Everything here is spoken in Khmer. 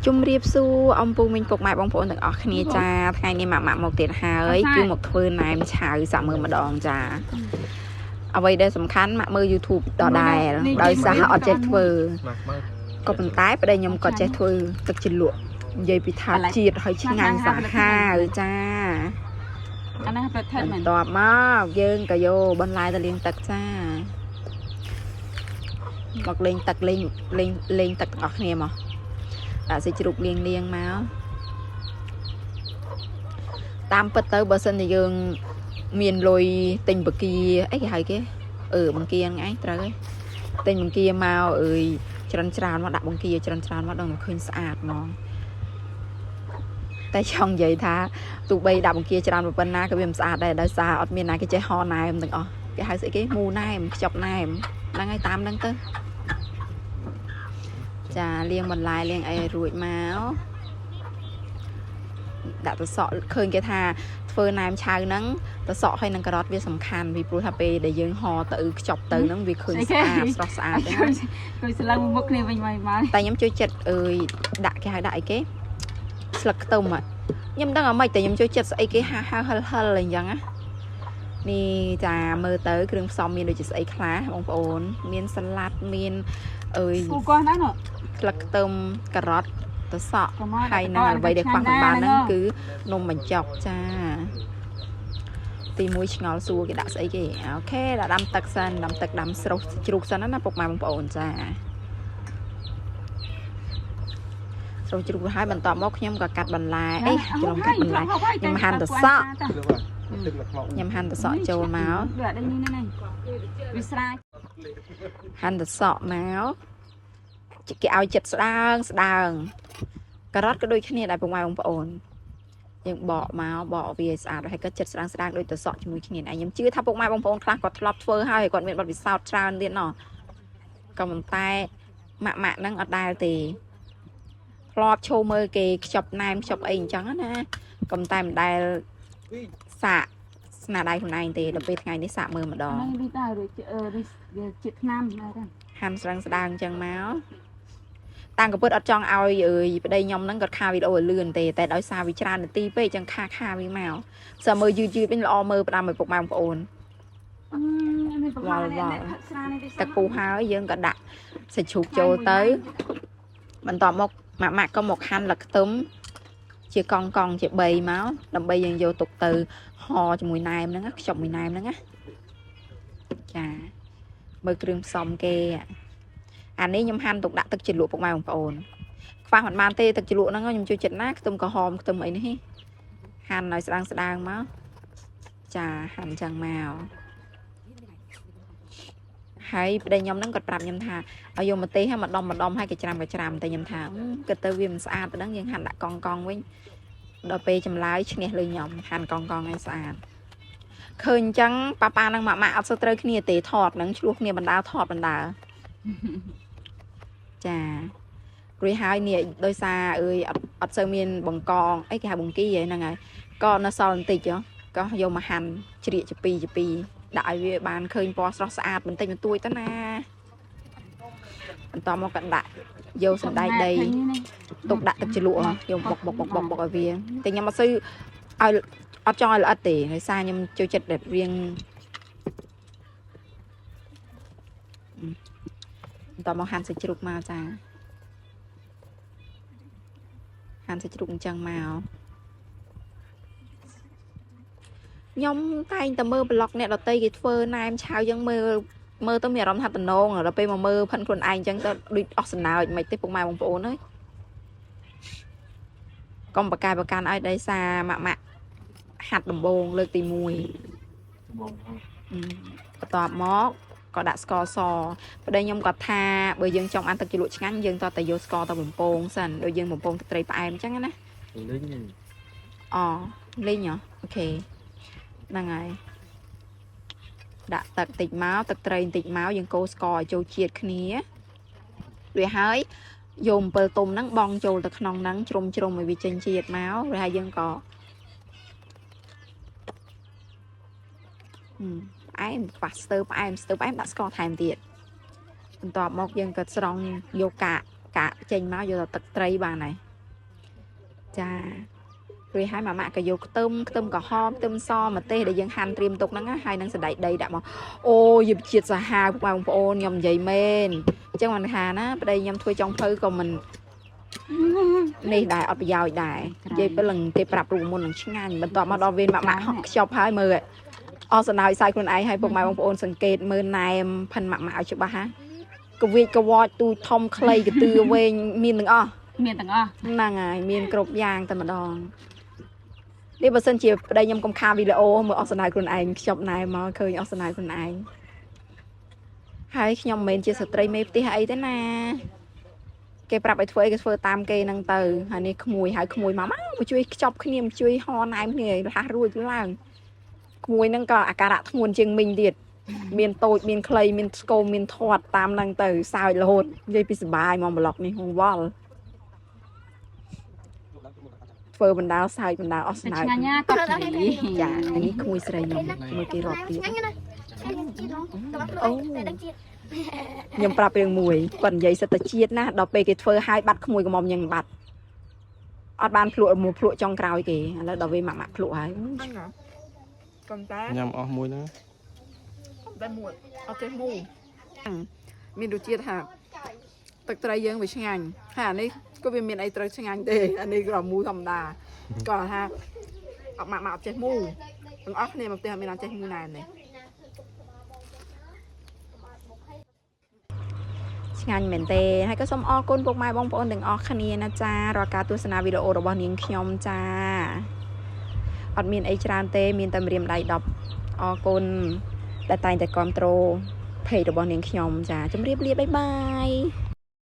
ជំរាបសួរអំពូមីងពុកម៉ែបងប្អូនទាំងអស់គ្នាចាថ្ងៃនេះម៉ាក់ម៉ាក់មកទៀតហើយគឺមកធ្វើណែមឆៅសាក់មើលម្ដងចាអ្វីដែលសំខាន់ម៉ាក់មើល YouTube ដដែលដោយសារអត់ចេះធ្វើក៏ប៉ុន្តែប្តីខ្ញុំក៏ចេះធ្វើទឹកជ្រលក់និយាយពីថាជាតិហើយឆ្ងាញ់សាហាវចា អានេះប្រថិតមែន តបមកយើងក៏យកបន្លែទៅលាងទឹកចាមកលេងទឹកលេងលេងលេងទឹកទាំងអស់គ្នាមកដាក់សាច់ជ្រូកលាងលាងមកតាមពិតទៅបើសិនជាយើងមានលុយទិញបង្គាអីគេហៅគេបង្គាហ្នឹងឯងត្រូវហើយទិញបង្គាមកអើយច្រើនច្រើនមកដាក់បង្គាច្រើនច្រើនមកដល់ឃើញស្អាតហ្មងតែចង់និយាយថាទោះបីដាក់បង្គាច្រើនប៉ុណ្ណាក៏វាមិនស្អាតដែរដោយសារអត់មានណាគេចេះហណែមទាំងអស់គេហៅស្អីគេមូណែមខ្ចប់ណែមហ្នឹងហើយតាមហ្នឹងទៅចាលាងបន្លែលាងអីរួចមកដាក់ទៅសក់ឃើញគេថាធ្វើណែមឆៅហ្នឹងទៅសក់ហើយនឹងការ៉ុតវាសំខាន់ពីព្រោះថាពេលដែលយើងហទៅខ្ចប់ទៅហ្នឹងវាឃើញស្អាតស្រស់ស្អាតហ្នឹង គួយស្លឹងមុខគ្នាវិញមកមក តែខ្ញុំជួយចិត្តអើយដាក់គេហៅដាក់អីគេស្លឹកខ្ទឹមខ្ញុំដឹងអាម៉េចតែខ្ញុំជួយចិត្តស្អីគេហាហៅហិលហិលអីចឹងណានេះចាមើលទៅគ្រឿងផ្សំមានដូចជាស្អីខ្លះបងប្អូនមានសាឡាត់មានអើយ គូកោះណានោះ ស្លឹកខ្ទឹមការ៉ុតទៅសក់ហើយនឹងអ្វីដែលខ្វះមិនបានហ្នឹងគឺនំបញ្ចុកចាទី1ឆ្ងល់សួរគេដាក់ស្អីគេអូខេដាក់ដាំទឹកសិនដាំទឹកដាំស្រុះជ្រូកសិនណាពុកម៉ែបងប្អូនចាស្រុះជ្រូកហើយបន្ទាប់មកខ្ញុំក៏កាត់បន្លែអីច្រឡំកាត់បន្លែខ្ញុំហាន់ទៅសក់ខ្ញុំហាន់ទៅសក់ចូលមក ដាក់នេះនេះវាស្រា ហាន់ទៅសក់មកគេឲ្យចិត្តស្ដើងស្ដើងការ៉ុតក៏ដូចគ្នាដែរពុកម៉ែបងប្អូនយើងបកមកបកវាឲ្យស្អាតហើយក៏ចិត្តស្ដើងស្ដើងដូចទៅសក់ជាមួយគ្នាឯងខ្ញុំជឿថាពុកម៉ែបងប្អូនខ្លះគាត់ធ្លាប់ធ្វើហើយគាត់មានបទពិសោធន៍ច្រើនទៀតណោះក៏ប៉ុន្តែម៉ាក់ម៉ាក់ហ្នឹងអត់ដែលទេធ្លាប់ឈោមើលគេខ្ចប់ណែមខ្ចប់អីអញ្ចឹងណាក៏ប៉ុន្តែមិនដែលសាកស្នាដៃខ្លួនឯងទេដល់ពេលថ្ងៃនេះសាកមើលម្ដង ហ្នឹងវាដែរវាជាតិថ្នាំដែរ ហាន់ស្ដើងស្ដើងអញ្ចឹងមកតាំងកពើអត់ចង់ឲ្យអើយប្តីខ្ញុំហ្នឹងគាត់ខាវីដេអូឲ្យលឿនទេតែដោយសារវាច្រើននាទីពេកអញ្ចឹងខាខាវាមកសើមើលយឺតយឺតវិញល្អមើលផ្ដាំឲ្យពុកម៉ែបងប្អូនទឹកពុះហើយយើងក៏ដាក់សាច់ជ្រូកចូលទៅបន្ទាប់មកម៉ាក់ម៉ាក់ក៏មកហាន់លឹកខ្ទឹមជាកង់កង់ជា3មកដើម្បីយើងយកទុកទៅហជាមួយណែមហ្នឹងខ្ចប់មួយណែមហ្នឹងណាចាមើលគ្រឿងផ្សំគេអានេះខ្ញុំហាន់ទុកដាក់ទឹកជ្រលក់ពុកម៉ែបងប្អូនខ្វះមិនបានទេទឹកជ្រលក់ហ្នឹងខ្ញុំជួយចិត្តណាខ្ទឹមក្រហមខ្ទឹមអីនេះហាន់ឲ្យស្ដើងស្ដើងមកចាហាន់ចឹងមកហើយប្តីខ្ញុំហ្នឹងគាត់ប្រាប់ខ្ញុំថាឲ្យយកម្ទេសម្ដុំម្ដុំហើយគេច្រាំគេច្រាំតែខ្ញុំថាគិតទៅវាមិនស្អាតទៅហ្នឹងយើងហាន់ដាក់កង់កង់វិញដល់ពេលចម្លើយឈ្នះលើខ្ញុំហាន់កង់កង់ឲ្យស្អាតឃើញអញ្ចឹងប៉ាប៉ានិងម៉ាក់ម៉ាក់អត់សូវត្រូវគ្នាទេថតហ្នឹងឆ្លោះគ្នាបណ្ដាថតបណ្ដាចារួចហើយនេះដោយសារអើយអត់សូវមានបង្កងអីគេហៅបង្គីហ្នឹងហើយក៏នៅសល់បន្តិចក៏យកមកហាន់ជ្រៀកជាពីរជាពីរដាក់ឲ្យវាបានឃើញពណ៌ស្រស់ស្អាតបន្តិចបន្តួចទៅណាបន្តមកក៏ដាក់យកសណ្ដែកដីទុកដាក់ទឹកជ្រលក់យកបុកបុកបុកបុកបុកឲ្យវាតែខ្ញុំអត់សូវឲ្យអត់ចង់ឲ្យល្អិតទេដោយសារខ្ញុំចូលចិត្តដែលរៀងបន្តមកហាន់សាច់ជ្រូកមកចាហាន់សាច់ជ្រូកអញ្ចឹងមកខ្ញុំតែងតែមើលប្លុកអ្នកដតីគេធ្វើណែមឆៅអញ្ចឹងមើលមើលទៅមានអារម្មណ៍ថាតំណងដល់ពេលមកមើលផិនខ្លួនឯងអញ្ចឹងទៅដូចអស់សំណើចមិនទេពុកម៉ែបងប្អូនអើយកុំបកកាយបកាន់ឲ្យដោយសារម៉ាក់ម៉ាក់ហាត់ដំបងលើកទី1បន្ទាប់មកក៏ដាក់ស្ករសប្តីខ្ញុំគាត់ថាបើយើងចង់អានទឹកជ្រលក់ឆ្ងាញ់យើងតតែយកស្ករទៅបំពងសិនដូចយើងបំពងទឹកត្រីផ្អែមអញ្ចឹងណា លីង អូលីងហ៎អូខេហ្នឹងហើយដាក់ទឹកតិចមកទឹកត្រីបន្តិចមកយើងកូរស្ករឲ្យចូលជាតិគ្នារួចហើយយកអំពិលទុំហ្នឹងបងចូលទៅក្នុងហ្នឹងជ្រុំជ្រុំឲ្យវាចេញជាតិមករួចហើយយើងក៏ផ្អែមខ្វះស្ទើផ្អែមស្ទើផ្អែមដាក់ស្ករថែមទៀតបន្ទាប់មកយើងក៏ស្រង់យកកាកកាកចេញមកយកទៅទឹកត្រីបានហើយ ចារួចហើយម៉ាម៉ាក់ក៏យកខ្ទឹមខ្ទឹមក្រហមខ្ទឹមសម្ទេសដែលយើងហាន់ត្រៀមទុកហ្នឹងណាហើយនឹងសណ្តែកដីដាក់មកអូយីជាតិសាហាវពុកម៉ែបងប្អូនខ្ញុំនិយាយមែនអញ្ចឹងបានថាណាប្តីខ្ញុំធ្វើចុងភៅក៏មិននេះដែរអត់ប្រយោជន៍ដែរនិយាយពេលនឹងគេប្រាប់រូបមន្តនឹងឆ្ងាញ់បន្ទាប់មកដល់វេនម៉ាក់ម៉ាក់ហក់ខ្ចប់ហើយមើលអស់សណោយសាយខ្លួនឯងហើយពុកម៉ែបងប្អូនសង្កេតមើលណែមផិនម៉ាក់ម៉ាក់ឲ្យច្បាស់ហាកវិចកវចទូចធំខ្លីកទឿវែងមានទាំងអស់ មានទាំងអស់ ហ្នឹងហើយមានគ្រប់យ៉ាងតែម្ដងនេះបើសិនជាប្តីខ្ញុំកុំខាវីដេអូមើលអស់សណៅខ្លួនឯងខ្ចប់ណែមកឃើញអស់សណៅខ្លួនឯងហើយខ្ញុំមិនមែនជាស្ត្រីមេផ្ទះអីទេណាគេប្រាប់ឲ្យធ្វើអីគេធ្វើតាមគេហ្នឹងទៅហើយនេះក្មួយហើយក្មួយមកមកជួយខ្ចប់គ្នាមកជួយហណែមគ្នារហ័សរួចឡើងក្មួយហ្នឹងក៏អាការៈធ្ងន់ជាងមីងទៀតមានតូចមានខ្លីមានស្គមមានធាត់តាមហ្នឹងទៅសើចរហូតនិយាយពីសបាយមកប្លុកនេះហងវល់ធ្វើបណ្ដាលសើចបណ្ដាលអស់ តែ ស្នើ ឆ្ងាញ់ណាកប់ជ្រី ចាអានេះក្មួយស្រីខ្ញុំមួយគេរាប់ទៀត ឆ្ងាញ់ណាស់ឆ្ងាញ់ជាតិហ្មងតោះ អូ តែដឹងជាតិ ខ្ញុំប្រាប់រឿងមួយគាត់និយាយសិតតែជាតិណាដល់ពេលគេធ្វើឲ្យបាត់ក្មួយកំមុំញ៉ឹងបាត់អត់បានភ្លក់មួយភ្លក់ចុងក្រោយគេឥឡូវដល់វិញម៉ាក់ម៉ាក់ភ្លក់ហើយ កំតែ ញ៉ាំអស់មួយហ្នឹង តែមួយអត់ចេះមូមានរសជាតិថាទឹកត្រីយើងវាឆ្ងាញ់ហើយអានេះក៏វាមានអីត្រូវឆ្ងាញ់ទេអានេះក៏មូធម្មតាក៏ថាអត់ម៉ាក់ម៉ាក់អត់ចេះមូទាំងអស់គ្នាមកផ្ទះអត់មានអត់ចេះមូណែនទេ ឆ្ងាញ់មែនទេហើយក៏សូមអរគុណពុកម៉ែបងប្អូនទាំងអស់គ្នាណាចារាល់ការទស្សនាវីដេអូរបស់នាងខ្ញុំចាអត់មានអីច្រើនទេ មានតែម្រាមដៃ10អរគុណដែលតែងតែគ្រប់គ្រង page របស់នាងខ្ញុំចាជម្រាបលាបាយបាយ។